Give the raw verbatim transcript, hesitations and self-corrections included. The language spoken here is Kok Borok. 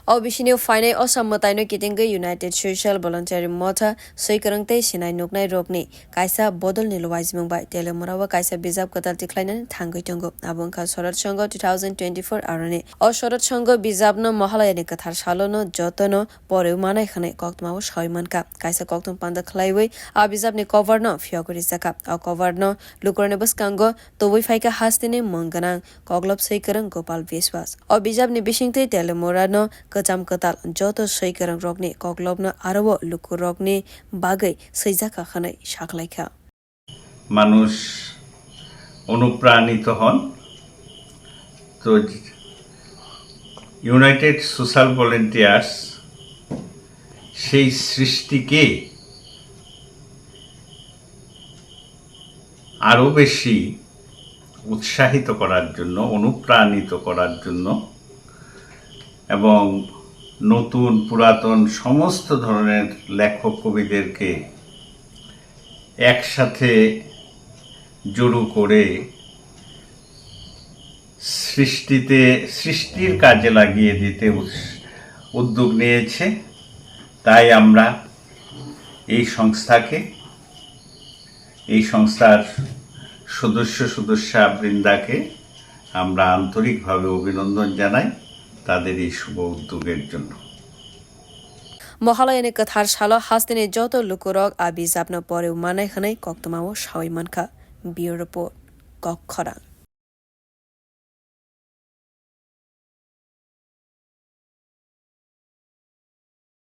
O bisini phainai o sam mwtaino kitingwi United Social Voluntary Motha swikwrwng tei sinai nuknai rokni kaisa bodolni luaijimung bai Telemura o kaisa bijap kwtal tikhlainani thangwi tongo. Abo wngkha Shorod Songho two thousand twenty-four aroni. O Shorod Songho bijapno Mohalayani kwthar salono jotono porwi manai hwnwi koktwmao sawi mankha. Kaisa koktwma panda khlaiwi a bijapni coverno phiyogwi rijakha. O coverno lukurokni bwskango tubui phaikha hasteni mung gwnang koklop swikwrwng Gopal Biswas. O bijapni bisingtwi Telemurano kwcham kwtal joto swikwrwng rokni koklopno aro o lukurokni bagwi swijakha hwnwi saklaikha. মানুষ অনুপ্রাণিত হন। তো United social volunteers সেই সৃষ্টিকে আরও বেশি উৎসাহিত করার জন্য, অনুপ্রাণিত করার জন্য এবং নতুন পুরাতন সমস্ত ধরনের লেখক কবিদেরকে একসাথে জড়ো করে সৃষ্টিতে, সৃষ্টির কাজে লাগিয়ে দিতে উস-, উদ্যোগ নিয়েছে। তাই আমরা এই সংস্থাকে, এই সংস্থার সদস্য সদস্যা বৃন্দাকে আমরা আন্তরিকভাবে অভিনন্দন জানাই তাদের এই শুভ উদ্যোগের জন্য। Mohalayani kwthar salo hasteni joto lukurok a bijapno porwi manai hwnwi koktwmao sawi mankha. Bureau Report, Kok Khorang.